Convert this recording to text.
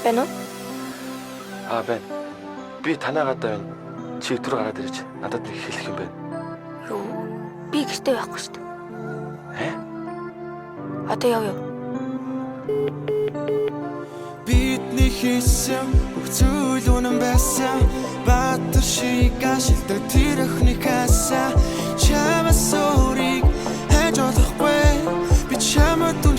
Байна уу? Аа, байна. Би танаа гадаа байна. Чи өдрөө гараад ирэж надад нэг хэлэх юм байна. Юу? Би гэртээ байхгүй шүү дээ. Э? Одоо яв юу? Бидний хийсэн бүх зүйл үнэн байсан. Баатар шиг ашигладаг тэр охиныг хасаа. Чамаас өөрийг хайж болохгүй. Би чамд үнэ